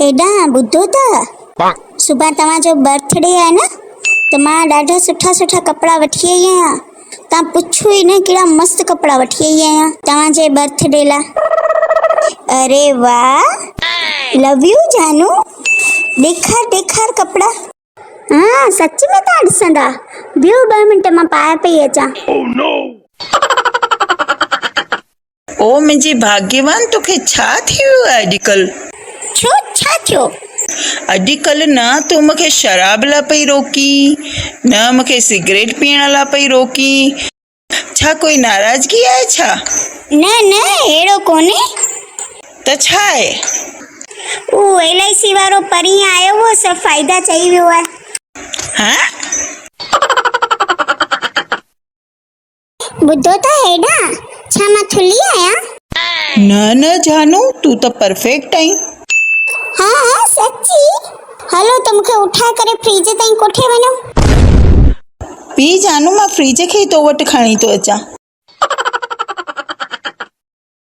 هيڏانهن ٻڌو ته سڀان توهان جو برٿ ڊي آهي نه ته مان ڏاڍا سٺا سٺا ڪپڙا وٺي آئي آهيان توهان پڇو ئي نه ڪهڙا مست ڪپڙا وٺي آئي آهيان توهان جي برٿ ڊي لاء اري واهه لو يو جانو ڏيکار ڏيکار ڪپڙا ها سچ ۾ توهان ڏسندا بيهو ٻه منٽ مان پائي پئي اچان. او منهنجي ڀاڳيوان توکي ڇا ٿي ويو آهي اڄڪلهه؟ ڇو ڇا ٿيو؟ اڄڪلهه نه تون مون کي شراب لاء پئي روڪين نه مون کي سگريٽ پيئڻ لاء پئي روڪين ڇا ڪوئي ناراضگي آهي ڇا؟ نه نه اهڙو ڪونهي. ته ڇا آهي؟ اهو ايل I سي وارو پرينء آيو هو سڀ فائدا چئي ويو آهي. ها؟ ٻڌو ته هيڏانهن، ڇا مان ٿلهي آهيان؟ نه نه جانو تون ته پرفيڪٽ آهين. ها ها سچي؟ هلو ته مون کي اٺائي ڪري فريج تائين ڪوٺي وڃو. پي جانو مان فريج کي ئي تو وٽ کڻي ٿو اچان.